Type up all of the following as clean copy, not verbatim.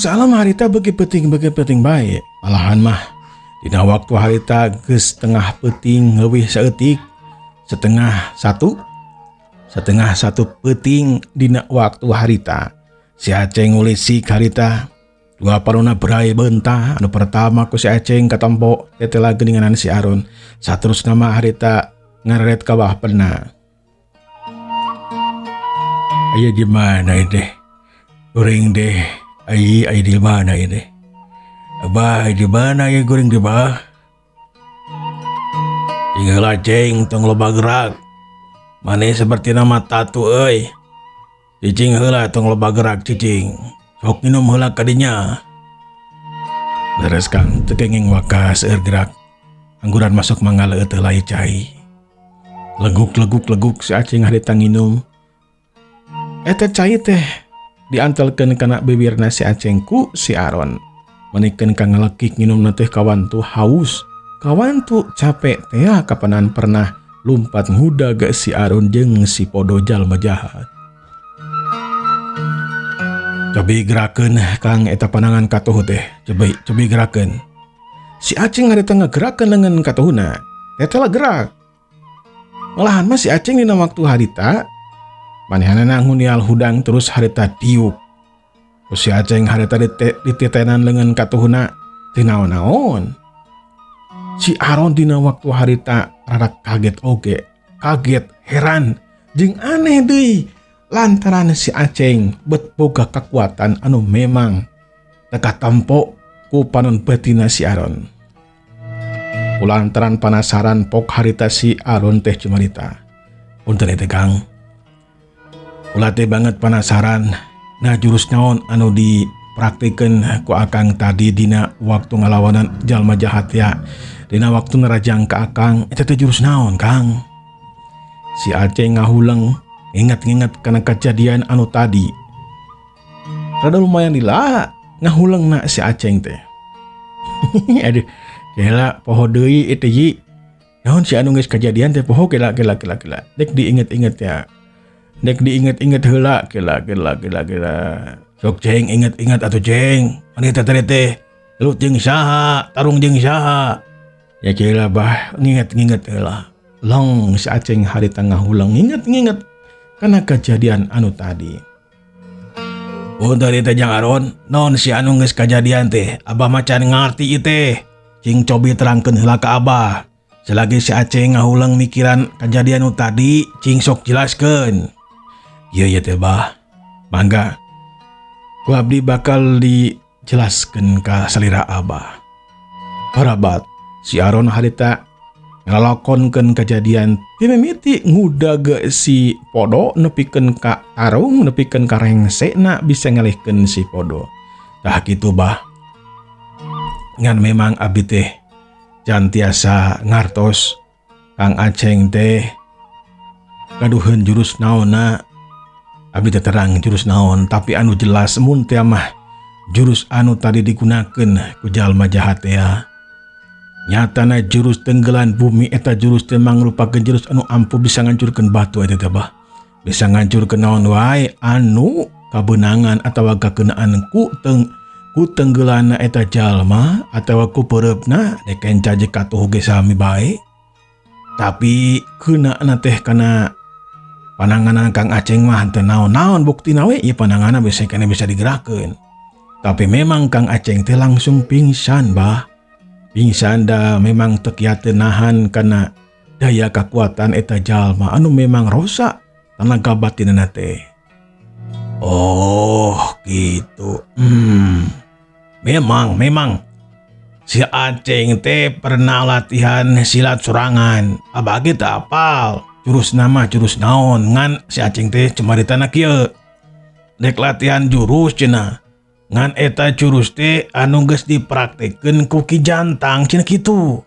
Masalah mah harita beuki peuting bae. Malahan mah dina waktu harita geus tengah peuting leuwih saeutik 12.30. 12.30 peuting dina waktu harita. Si Aceng ngulisik harita. Dua paluna berai beunta. Anu pertama ku si Aceng katempo tetela geuninganan si Aron. Saterusna mah harita ngareret ka bawah pena. Aya di mana ieu teh? Kuring deh. Ai aya di mana ieu teh? Abah di mana ieu kuring teh, Bah? Tinggal Aceng tong loba gerak. Maneh seperti nama tatu euy. Cicing heula tong loba gerak cicing. Sok minum heula kadinya. Leres Kang, teu kenging waka seueur gerak. Angguran masuk mangga leueut heula ieu cai. Leguk leguk leguk si Aceng harita nginum. Eta cai teh diantelkeun kana bibirna si Aceng ku si Aron. Manikeun ka ngalekik nginumna teh kawantu haus. Kawantu capek teh kapanan pernah lumpat ngudag si Aron jeung si Podo jalma jahat. Cobi gerakeun Kang eta panangan katuhu teh. Cobi, cobi gerakeun. Si Aceng harita ngagerakeun leungeun katuhuna. Eta lah gerak. Malahan mah si Aceng dina waktu harita manehanana ngunial hudang terus harita diuk. Terus si Aceng harita dititenan leungeun katuhuna teu naon-naon. Si Aron dina waktu harita rada kaget oge, kaget, heran, jeung aneh deui lantaran si Aceng bet boga kekuatan anu memang teu katempo ku panon batina si Aron. Kulantaran penasaran pok harita si Aron teh cumarita. Punten teh Kang. Kula teh banget penasaran nah jurus naon anu dipraktikeun ku Akang tadi dina waktu ngalawanan jalma jahat ya. Dina waktu nerajang ka Akang eta teh jurus naon Kang? Si Aceng ngahuleng ingat-ingat kana kejadian anu tadi. Rada lumayan lila ngahuleng na si Aceng teh. Aduh, kela poho deui itu ji. Naon si anu geus kejadian teh poho kela kela kela kela. Dek diinget-inget ya. Dek diinget-inget heula kela kela kela kela. Sok Ceng inget-inget atuh Ceng. Maneh teh tadi teh gelut jeung saha, tarung jeung saha. Ya kela bah nginget-nginget heula. Long si Aceng harita ngahuleng nginget-nginget kana kejadian anu tadi. Oh tadi teh Jang Aron, naon si anu geus kejadian teh? Abah macan ngarti ieu teh. Cing cobi terangkeun heula ka Abah. Selagi si Aceng ngahuleng mikiran kejadian anu tadi, cing sok jelaskeun. Ieu ieu teh bah. Mangga. Ku abdi bakal dijelaskeun ka salira Abah. Karabat si Aron harita ngalalakonkeun kejadian ti mimiti ngudag si Podo nepikeun ka tarung nepikeun ka rengsena bisa ngalihkeun si Podo. Tah kitu bah. Ngan memang abdi teh can tiasa ngartos Kang Aceng teh gaduheun jurus naonna. Abdi teh terang jurus naon tapi anu jelas mun teh mah jurus anu tadi digunakeun ku jalma jahat teh ya. Nyatana jurus tenggelan bumi eta jurus teh mangrupakeun jurus anu ampuh bisa ngancurkeun batu eta teh bah. Bisa ngancurkeun naon wae anu kabeunangan atawa kakeunaan ku ku tenggelanna eta jalma atawa ku peureupna dek kenca jeung katuhu ge sami bae. Tapi keunana teh kana pananganan Kang Aceng mah teu naon-naon buktina we ieu pananganna bisa keneh bisa digerakkeun. Tapi memang Kang Aceng teh langsung pingsan bah. Pingsan da memang teu kiat nahan kana daya kekuatan eta jalma anu memang rosak tenaga batinna teh. Oh gitu. Memang si Aceng teh pernah latihan silat sorangan. Abah ge teu apal jurus nama jurus naon ngan si Aceng teh cuma ditana kieu. Dek latihan jurus cenah. Ngan eta jurus teh anu geus dipraktekeun ku Ki Jantang cenah kitu.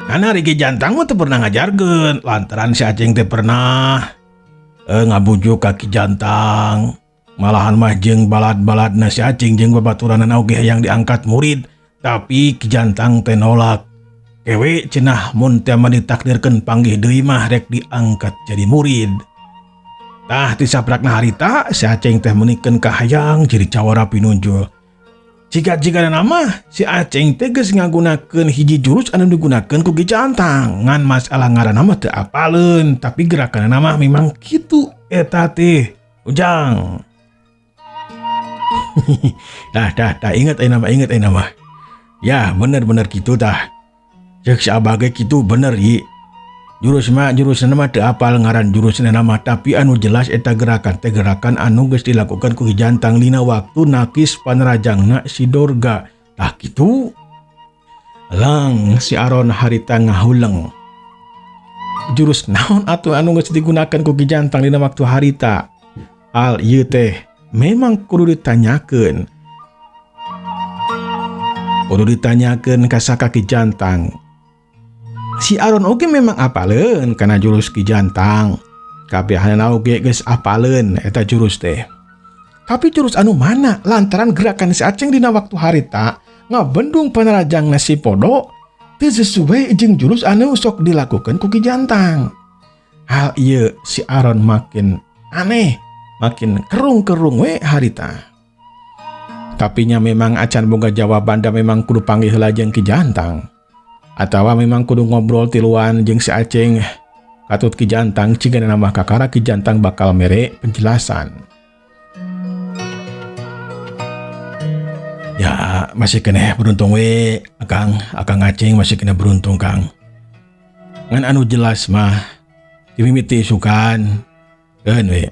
Karena ari Ki Jantang mah teu pernah ngajarkeun lantaran si Aceng teh pernah ngabujuk ka Ki Jantang. Malahan mah jeung balad-baladna si Aceng jeung babaturanna oge yang diangkat murid, tapi Ki Jantang teh nolak. Kewe cenah mun teh mah ditakdirkeun panggih deui mah rek diangkat jadi murid. Tah ti saprakna harita si Aceng teh meunikeun kahayang jadi jawara pinunjul. Jiga-jigana mah si Aceng teh geus ngagunakeun hiji jurus anu digunakeun ku Ki Jantang. Ngan masalah ngaranna mah teu apaleun, tapi gerakanna mah memang kitu eta teh. Ujang. Dah dah dah inget ayeuna mah, inget ayeuna mah. Ya bener-bener kitu tah. Ceuk si Abah ge kitu bener ieu. Jurus mah jurusna mah teu apal ngaran jurusna mah, tapi anu jelas eta gerakan teh gerakan anu geus dilakukan ku Ki Jantang dina waktu nakis panrajangna si Dorga. Tah kitu. Lang si Aron harita ngahuleng. Jurus naon atuh anu geus digunakan ku Ki Jantang dina waktu harita? Al ieu teh memang kudu ditanyakeun. Kudu ditanyakeun ka saka Ki Jantang. Si Aron oge memang apaleun kana jurus Ki Jantang. Kabehanana oge geus apaleun eta jurus teh. Tapi jurus anu mana lantaran gerakan si Aceng dina waktu harita ngabendung panrajangna si Podo teu sesuai jeung jurus anu sok dilakukan ku Ki Jantang. Hal ieu si Aron makin aneh, makin kerung-kerung we harita. Tapi nya memang acan boga jawaban da memang kudu panggih heula jeung Ki Jantang. Atawa memang kudu ngobrol tiluan jeung si Aceng katut Ki Jantang, cigana mah kakara Ki Jantang bakal mere penjelasan. Ya masih keneh beruntung we Akang, Akang Aceng masih keneh beruntung Kang. Ngan anu jelas mah dimimiti isukan keun we.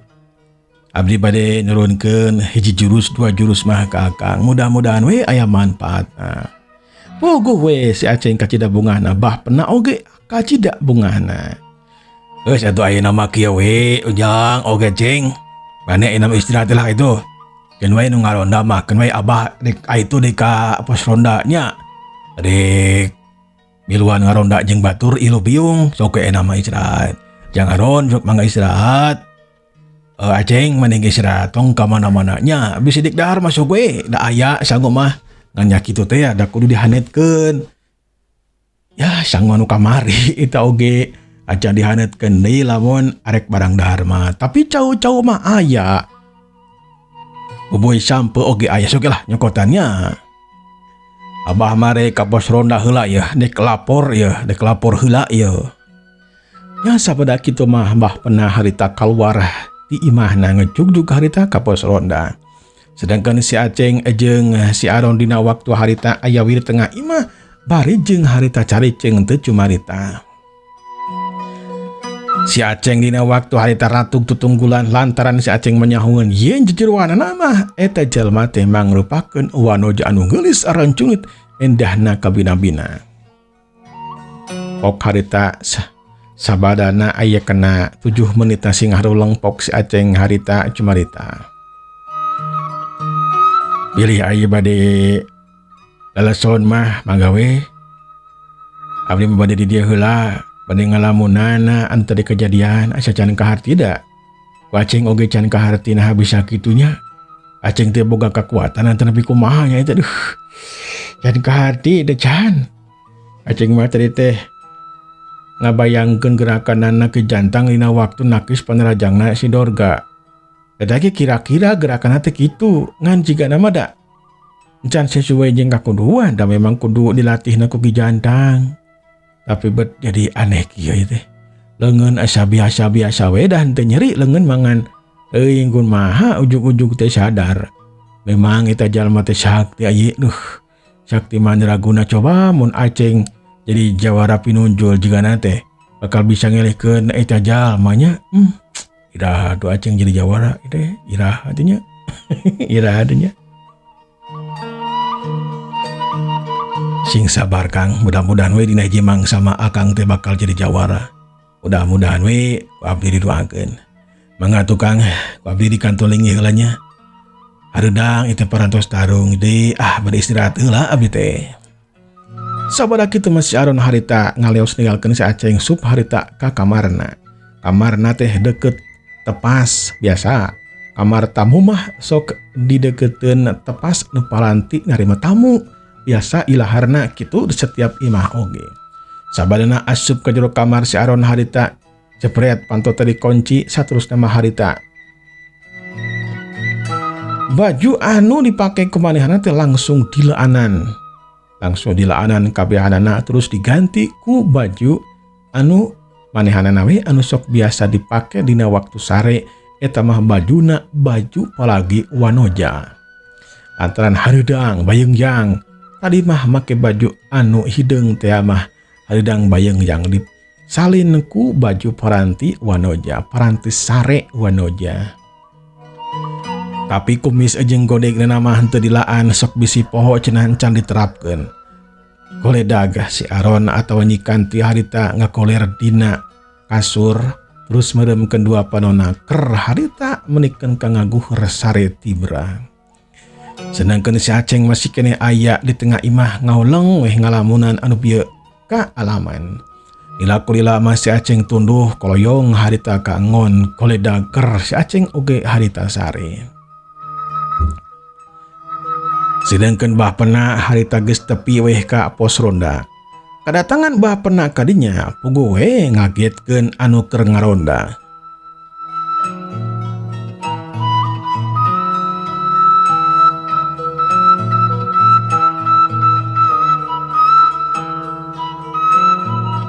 Abdi bade nurunkeun hiji jurus dua jurus mah ka Akang. Mudah-mudahan we aya manfaatna. Puguh we si Aceng kacida bungahna, bah pena oge kacida bungahna. Geus atuh ayeuna mah kieu we Ujang oge Ceng. Bane ayeuna mah istirahat lah itu. Keun we nu ngaronda mah, keun we abah rek itu deui ka pos ronda nya. Rek miluan ngaronda jeung batur ilu biung sok we ayeuna mah istirahat. Jang Aron sok mangga istirahat. Aceng mending istirahat tong ka mana-mana nya. Bisi dik dahar masuk we da aya sangu mah. Ngan nya kitu teh da kudu dihanetkeun. Ya sangu anu kamari eta oge acan dihanetkeun deui lamun arek barang dahar mah. Tapi cau-cau mah aya. Ubuy sampe oge aya sok lah nyokotannya. Abah mare ka pos ronda heula yeuh, dek lapor yeuh, dek lapor heula yeuh. Ya sabada kitu mah bah pernah harita kaluar di imahna ngejugjug harita ka pos ronda. Sedangkan si Aceng jeung si Aron dina waktu harita aya wir tengah imah bari jeung harita cariceng teu cumarita. Si Aceng dina waktu harita ratuk tutunggulan lantaran si Aceng menyahungeun yen jejeroanana mah eta jalma teh mangrupakeun wanoja anu geulis arancungit endahna kabina-bina. Pok harita sabadana aya kena 7 menit sing haruleng pok si Aceng harita cumarita. Bilih aya bade laleson mah mangga we. Abdi mah bade di dieu heula, bade ngalamunana anu tadi kejadian asa can kaharti da. Ku Aceng oge can kaharti nah bisa kitunya. Aceng teh boga kakuatan antara nepi kumaha nya eta duh. Can kaharti da can. Aceng mah tadi teh ngabayangkeun gerakanana Ki Jantang dina waktu nakis panrajangna si Dorga. Eta ge kira-kira gerakanna teh kitu, ngan jigana mah da can sesuai jeung kakuduan da memang kudu dilatihna ku Ki Jantang. Tapi bet jadi aneh kieu ieu teh. Leungeun asa biasa-biasa we dah henteu nyeri leungeun mangan teuing kun maha ujug-ujug teh sadar. Memang eta jalma teh sakti ieu duh. Sakti mandraguna coba mun Aceng jadi jawara pinunjul jigana teh bakal bisa ngelehkeun eta jalma nya. Iraha tuh Aceng jadi jawara teh, iraha teh nya. Iraha teh nya. Sing sabar Kang, mudah-mudahan we dina hiji mangsa mah Akang teh bakal jadi jawara. Mudah-mudahan we ku abdi didoakeun. Mangga tuh Kang, ku abdi dikantolingi heula nya. Hareudang itu parantos tarung deui, ah bade istirahat heula abdi teh. Sabada kitu mah si Aron harita ngaleos ninggalkeun si Aceng sup harita ka kamarna. Kamarna teh deket tepas biasa. Kamar tamu mah sok dideketeun tepas nu paranti narima tamu. Biasa ilaharna kitu di setiap imah oge. Sabadana asup ka jero kamar si Aron harita jepret panto tadi kunci saterusna mah harita Baju anu dipake ku manehna teh langsung dilaanan. Langsung dilaanan kabehanana terus diganti ku baju anu manehanana we anu sok biasa dipake dina waktu sare eta mah bajuna baju palagi wanoja. Lantaran hareudang bayeungyang tadi mah make baju anu hideung teh mah hareudang bayeungyang disalin ku baju paranti wanoja, paranti sare wanoja. Tapi kumis jeung godegna mah henteu dilaan sok bisi poho cenah encan diterapkeun. Koledag si Aron atawa Nyi Kanti harita ngakoler dina kasur terus meremkeun dua panona ker harita menikeun ka ngaguheur sare tibra. Sedangkeun si Aceng masih keneh aya di tengah imah ngaholeng weh ngalamunan anu bieu ka alaman. Lila kulila mah si Aceng tunduh koloyong harita ka ngon koledag ker si Aceng oge harita sare. Sedangkan Bah Pena harita geus tepi weh ka pos ronda. Kadatangan Bah Pena kadinya puguh we ngagetkeun anu keur ngaronda.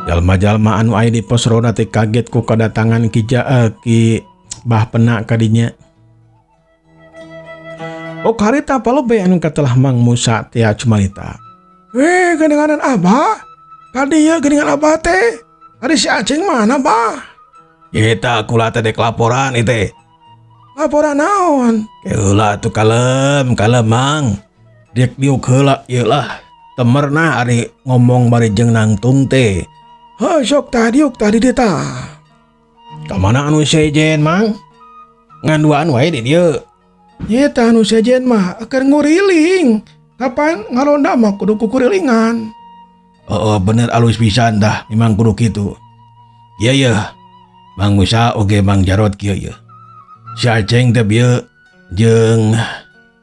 Jalma-jalma anu aya di pos ronda teh kaget ku kadatangan ki Bah Pena kadinya. Oh harita palobe anu katelah Mang Musa tea cumarita. Weh geninganan abah, kadieu geningan abah teh. Ari si Aceng mana bah? Eta kula teh dek laporan ieu teh. Laporan naon? Keula atuh kalem, kalem Mang. Dek diuk heula ieu lah. Temerna ari ngomong bari jeung nangtung teh. Heuh sok tah diuk tah di dieu tah. Ka mana anu sejen Mang? Ngan duaan wae di dieu. Nyeta anu sejen mah keur nguriling. Kapan ngaronda mah kudu kukurilingan. Oh, bener alus pisan dah memang kudu kitu. Ieu yeuh. Mang Musa oge Mang Jarot kieu yeuh. Si Aceng teh bieu jeung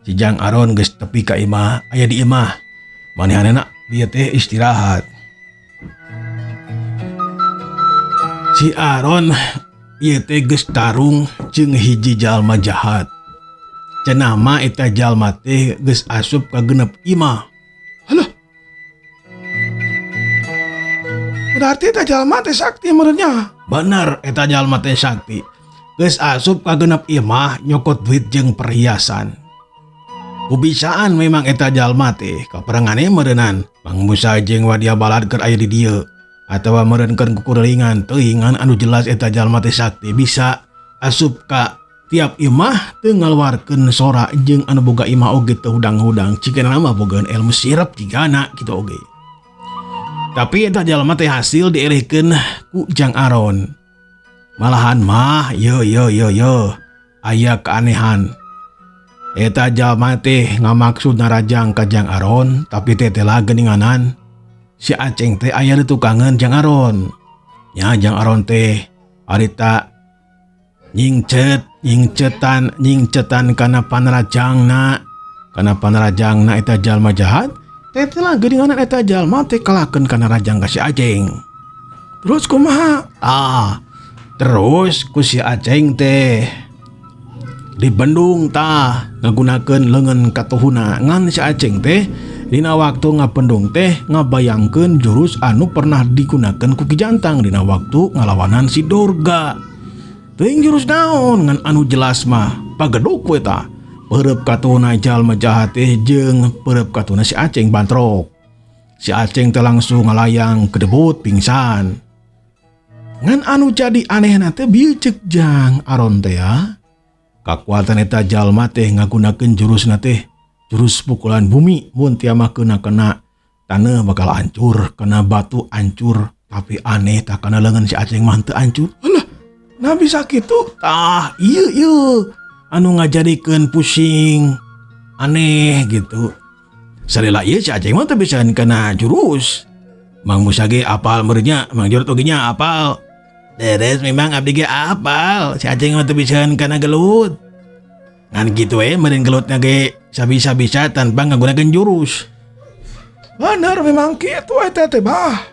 si Jang Aron geus tepi ka imah, aya di imah. Manehanana bieu teh istirahat. Si Aron ieu teh geus tarung jeung hiji jalma jahat. Cenah mah eta jalma teh geus asup ka genep imah. Halah. Berarti eta jalma teh sakti meureunnya. Bener eta jalma teh sakti. Geus asup ka genep imah nyokot duit jeung perhiasan. Kubisaan memang eta jalma teh kaperangane meureunnan Mang Musa jeung Wadia Balad keur aya di dieu atawa meureunkeun kukurilingan teuingan anu jelas eta jalma teh sakti bisa asup ka tiap imah teu ngaluarkeun sora jeung anu boga imah oge teu hudang-hudang cigana mah bogaeun ilmu sirep cigana kitu oge. Tapi eta jalma teh hasil dielehkeun ku Jang Aron. Malahan mah yo yo yo yo aya keanehan. Eta jalma teh ngamaksud narajang ka Jang Aron tapi teh teh geuninganan si Aceng teh aya di tukangan Jang Aron. Nya Jang Aron teh harita nyingcetan kana panrajangna eta jalma jahat teh teh geuninganan eta jalma teh kalakeun kana rajang ka si Aceng. Terus kumaha? Terus ku si Aceng teh dibendung tah ngagunakeun leungeun katuhuna ngan si Aceng teh dina waktu ngapendung teh ngabayangkeun jurus anu pernah digunakeun ku Ki Jantang dina waktu ngalawanan si Durga. Teuing jurus naon ngan anu jelas mah pageduk we tah. Peureub katuhuna jalma jahat teh jeung peureub katuhuna si Aceng bantrok. Si Aceng teh langsung ngalayang kedebut pingsan. Ngan anu jadi anehna teh bieu ceuk Jang Aron teh ya. Kakuatan eta jalma teh ngagunakeun jurusna teh jurus pukulan bumi mun tia mah kena taneuh bakal hancur, kena batu hancur, tapi aneh tah kana leungeun si Aceng mah teu hancur. Alah, nah bisa kitu? Tah, ieu ieu anu ngajadikeun pusing aneh gitu. Salila ieu si Aceng mah teu bisa kena jurus. Mang Musa ge apal meureunnya, Mang Jarot oge nya apal. Deres memang abdi ge apal, si Aceng mah teu bisa kana gelut. Ngan kitu we meureun gelutna ge sabisa-bisa tanpa ngagunakeun jurus. Bener memang kitu eta teh bah.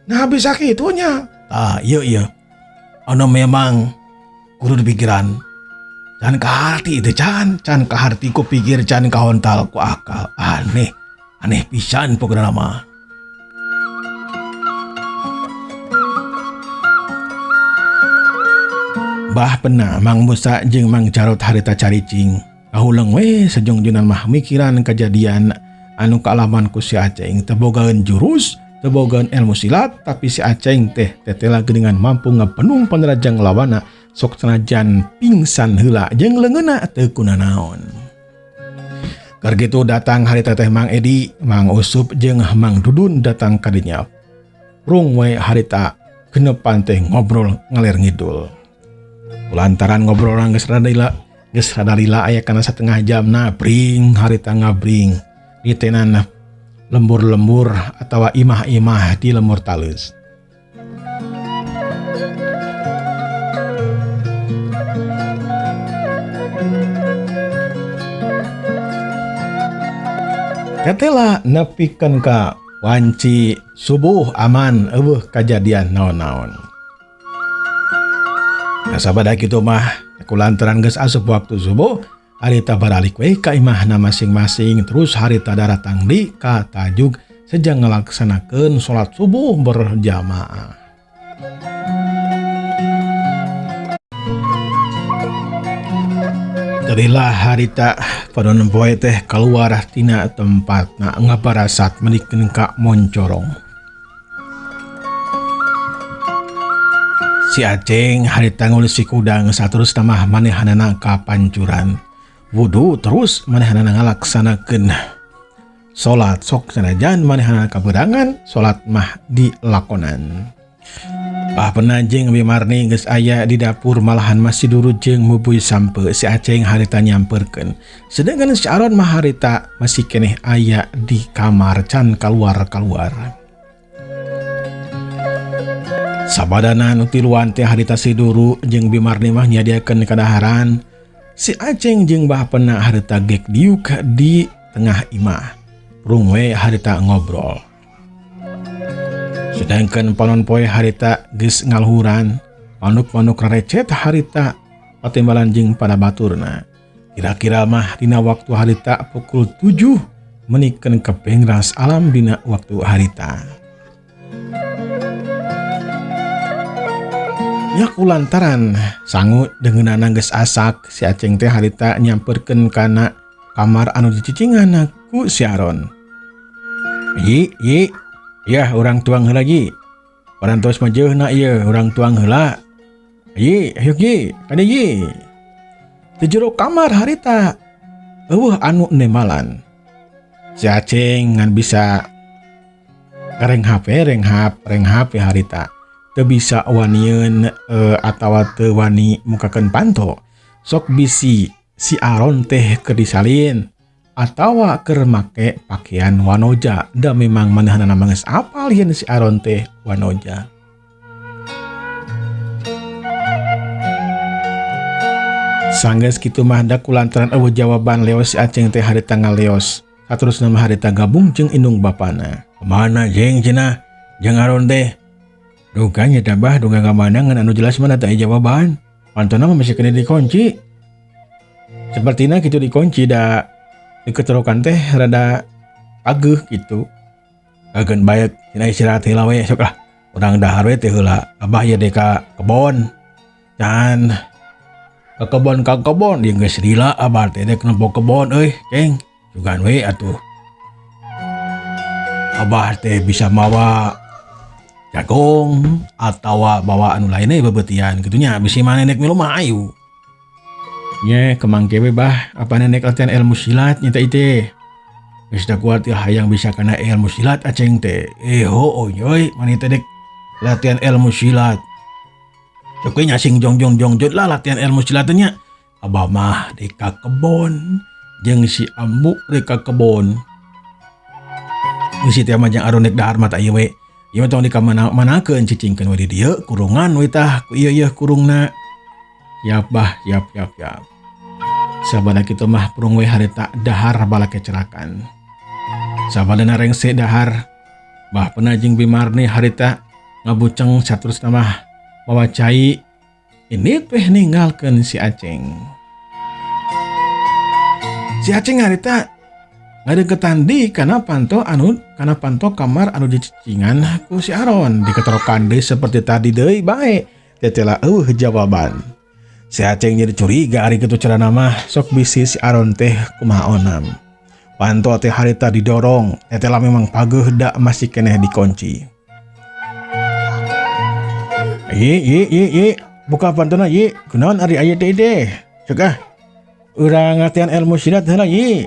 Nah bisa kitunya. Tah, ieu ieu. Anu memang kudu dipikiran. Can kaharti teh can, can kaharti ku pikir can kahontal ku akal. Aneh, aneh pisan pokona mah. Bah pena Mang Musa jeung Mang Jarot harita caricing. Kahuleng we sejongjonan mah mikiran kejadian anu kaalaman ku si Aceng. Tebogaeun jurus, tebogaeun ilmu silat, tapi si Aceng teh tetela geuningan mampu ngapenung panerajang lawana sok sanajan pingsan heula jeung leungeunna teu kunanaon. Keur kitu datang harita teh Mang Edi, Mang Usup jeung Mang Dudun datang ka dinya. Rung we harita genepan teh ngobrol ngalir ngidul. Lantaran ngobrol orang geus rada lila, geus rada lila aya kana setengah jam na bring harita ngabring di tenan lembur-lembur atawa imah-imah di lembur talus. Tetela nepikeun ka wanci subuh aman eueuh kajadian naon-naon. Nah, sabada kitu mah kulantaran geus asup waktu subuh harita baralik we ka imahna masing-masing terus harita daratang di ka tajug sejang ngalaksanakeun salat subuh berjamaah. Jadilah harita panon poe teh keluar tina tempatna ngabarasat menikeun ka moncorong. Si Aceng harita ngulis si kudang saterus tamah manehanana ka pancuran. Wudu terus manehanana ngalaksanakeun salat sok sanajan manehanana kaberangan salat mah dilakonan. Bah pernah jeung Bimarni geus aya di dapur malahan masih duru jeung mubuy sampe si Aceng harita nyamperkeun. Sedangkan si Aron mah harita masih keneh aya di kamar can kaluar-kaluar. Sabadana nu tiluan teh harita si Duru jeung Bimarni mah nyadiakeun kadaharan. Si Aceng jeung Bah Pena harita gek diuk di tengah imah. Rung we harita ngobrol. Sedangkan panon poe harita geus ngaluhuran, manuk-manuk recet harita patimbalan jeung pada baturna. Kira-kira mah dina waktu harita pukul 7 menikeun kepengras alam dina waktu harita. Nya kulantaran sangu deungeunana geus asak si Aceng teh harita nyamperkeun kana kamar anu dicicingan ku si Aron. Yi, yi, yah urang tuang heula yi. Parantos mah jeuhna ieu urang tuang heula. Yi, hayuk yi, kade yi. Di jero kamar harita eueuh anu nemalan. Si Aceng ngan bisa renghap renghap renghap harita. Teu bisa wanieun atawa teu wani mukakeun panto. Sok bisi si Aron teh keur disalin atawa keur make pakaian wanoja. Da memang manehanana mah geus apal yen si Aron teh wanoja. Sanggeus kitu mah da kulantaran eueuh jawaban leos si Aceng teh harita ngaleos. Saterusna mah harita gabung jeung indung bapana. Mana jeung cenah jeung Aron teh? Duganya tabah duga ka mana ngan anu jelas mana tak jawaban. Pantona mah masih kena dikunci. Sepertina gitu dikunci da diketerokan teh rada pageuh gitu. Kageun bae cenah istirahat heula we sok lah. Urang dahar we teh heula. Abah ye ka kebon. Can ka kebon ka kebon jeung geus lila abah teh dek nempo kebon euy, Ceng. Sugan we atuh. Abah teh bisa mawa jagung atawa bawa anu lainnya bebetian gitunya bisi mana nek milu mah ayu nye kemangke we bah apa nenek latihan ilmu silat nyata ite geus da kuat ya hayang bisa kana ilmu silat Aceng teh ho oi mana teh dek latihan ilmu silat sok we nya sing jongjong jongjot lah latihan ilmu silat nya abah mah dek ka kebon jeung si ambu dek ka kebon geus teh mah jeung aron dek dahar mah ta ieu we. Ieu mah tong dikamana-manakeun cicingkeun we di dieu kurungan we tah ku ieu yeuh kurungna. Siap bah, siap siap siap. Sabada kitu mah prung we harita dahar balake cerakan. Sabadana rengse dahar bah pena jeung Bimarni harita ngabuceng saterusna mah mawa cai ini teh ninggalkeun si Aceng. Si Aceng harita ngadeukeutan deui kana panto anu kana panto kamar anu dicicingan ku si Aron, diketerokan deui seperti tadi deui bae, tetela euweuh jawaban. Si Aceng jadi curiga, ari kitu carana mah sok bisi si Aron teh kumaha onam. Panto teh harita didorong, tetela memang pageuh da masih keneh dikunci. Ye ye ye ye, buka pantona ye, kunaon ari aya teh teh? Cek ah. Urang latihan ilmu silat heula ye.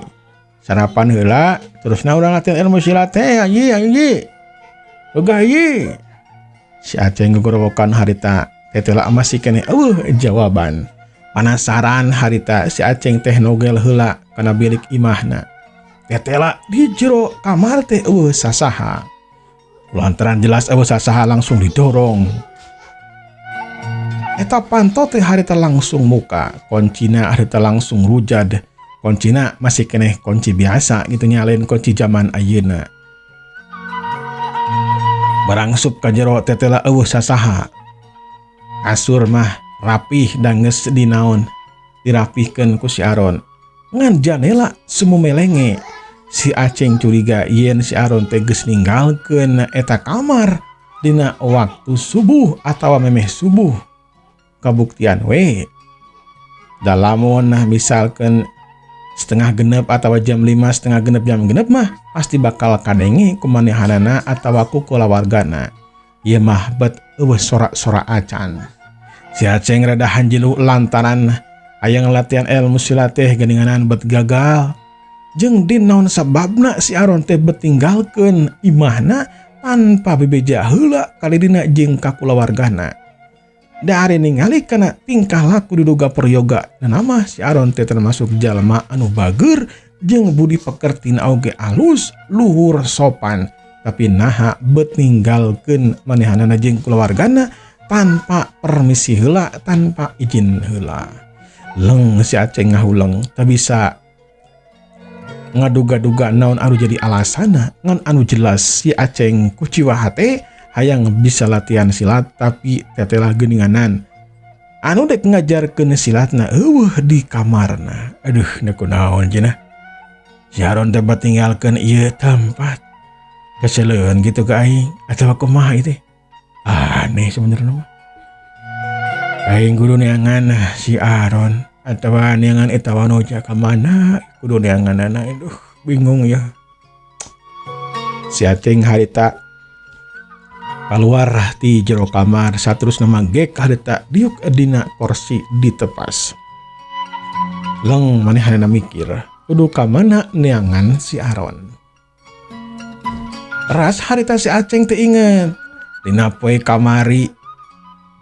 Sarapan heula, terusna urang latihan ilmu silat teh ye ye. Ogah ye. Si Aceng gogorowokan harita, tetela masih keneh euweuh jawaban. Penasaran harita si Aceng teh nogel heula kana bilik imahna. Tetela di jero kamar teh euweuh sasaha. Lantaran jelas euweuh sasaha langsung didorong. Eta panto teh harita langsung muka, kuncina harita langsung rujad. Kuncina masih keneh kunci biasa gitu nyalain kunci zaman ayeuna. Barangsup ka jero tetela euweuh sasaha. Kasur mah rapih dan geus dinaon, dirapihkeun ku si Aron. Ngan janela sumumelenge. Si Aceng curiga yen si Aron teh geus ninggalkeun eta kamar dina waktu subuh atawa memeh subuh. Kabuktian we. Dalamun misalkan setengah genep atau jam 5 setengah genep jam genep mah pasti bakal kadenge kumanehanana atawa ku kulawargana. Ieu mah bet euweuh sorak-sorak acan. Si Aceng rada hanjilu lantaran hayang latihan ilmu silat teh geuninganan bet gagal. Jeung dinaon sababna si Aron teh bet tinggalkeun imahna tanpa bebeja heula kalidina jeung ka kulawargana. Dari ningali kana tingkah laku diduga peryoga dan nama si Aron teh termasuk jalma anu bager jeung budi pekertina oge alus luhur sopan, tapi naha bet ninggalkeun manehanana jeung kulawargana tanpa permisi heula, tanpa izin heula. Leng si Aceng ngahuleng teu bisa ngaduga-duga naon anu jadi alasana, ngan anu jelas si Aceng kuciwa hate hayang bisa latihan silat tapi tetelah geuninganan anu dek ngajarkeun silatna euweuh di kamarna. Aduh, na kunaon cenah si Aron teh bat tinggalkeun ieu tempat keseleuan gitu ka aing atawa kumaha ieu teh, aneh sebenarnya mah. Aing kudu neangan si Aron atawa neangan eta wanoja ka mana kudu neanganana, aduh bingung ya. Si Aceng harita keluar ti jero kamar saterusna manggek harita diuk dina kursi ditepas. Leng manehanana mikir kudu ka mana neangan si Aron. Ras harita si Aceng teh inget dina poe kamari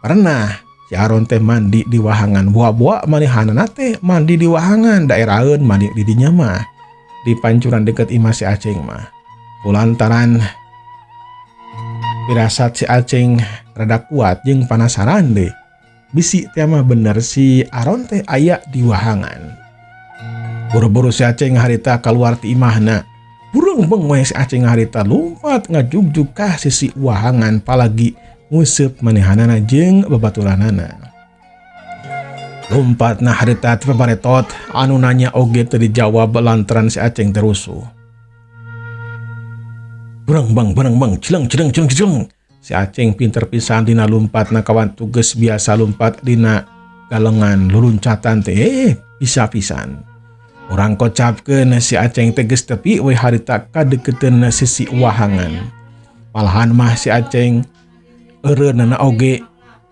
pernah si Aron teh mandi di wahangan. Buah-buah manehanana teh mandi di wahangan daeraheun mandi di dinya mah di pancuran deket imah si Aceng mah. Kulantaran pirasat si Aceng rada kuat jeung panasaran deh, bisi teh mah bener si Aron teh aya di wahangan. Buru-buru si Aceng harita keluar ti imahna. Burung beng we si Aceng harita lompat ngajugjug ka sisi wahangan palagi nguseup manehanana jeung babaturanana. Lompat nah harita teh paretot anu nanya oge teu dijawab lantaran si Aceng terusuh. Berang bang berang bang cileng cileng cileng cileng. Si Aceng pinter pisan dina lumpat na kawan tugas biasa lumpat dina galengan luluncatan teh bisa pisan. Urang kocapkeun si Aceng teh geus tepi we harita kadeukeuteun sisi wahangan. Malahan mah si Aceng eureunana oge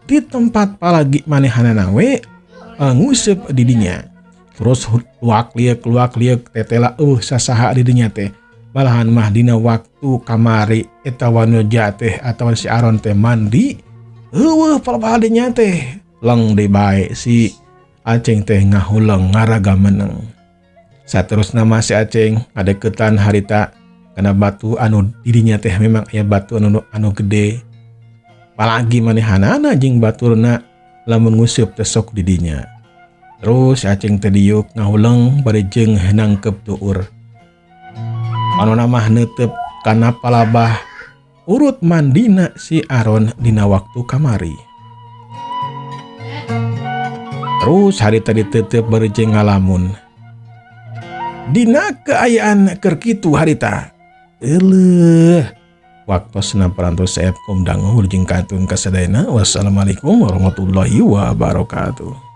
di tempat palagi manehanana we nguseup di dinya. Terus luak liek tetela euweuh sasaha di dinya teh. Malahan mah dina waktu kamari eta wanoja teh atawa si Aron teh mandi euweuh palebah teh. Leng deui bae si Aceng teh ngahuleng ngaraga meneng. Saterusna mah si Aceng ngadeukeutan harita kana batu anu didinya teh memang aya batu anu gede. Palagi manehanana jeung baturna lamun nguseup teh sok didinya. Terus si Aceng teh diuk ngahuleng bari jeung nangkep tuur. Anu mah neuteup kana palabah urut mandina si Aron dina waktu kamari. Terus harita diteuteup bari jeung ngalamun. Dina keayaan keur kitu harita. Euleuh. Waktosna parantos seep, kum dangu, wilujeng kantun kasadayana. Wassalamualaikum warahmatullahi wabarakatuh.